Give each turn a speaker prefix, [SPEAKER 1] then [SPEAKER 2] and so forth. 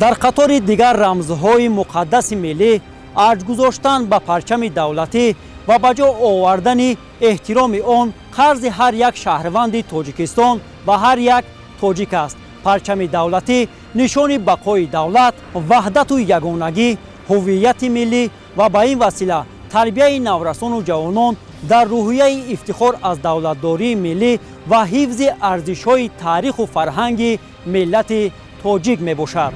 [SPEAKER 1] Дар қатори дигар рамзҳои муқаддаси миллӣ, арҷ гузоштан ба парчами давлатӣ ва ба ҷо овардани эҳтироми он қарзи ҳар як шаҳрванди Тоҷикистон ва ҳар як тоҷик аст. Парчами давлатӣ нишони бақои давлат, ваҳдату ягонагӣ, ҳуввияти миллӣ ва ба ин васила тарбияи наврасону ҷавонон дар рӯҳияи ифтихор аз давлатдории миллӣ ва ҳифзи арзишҳои таъриху фарҳанги миллати тоҷик мебошад.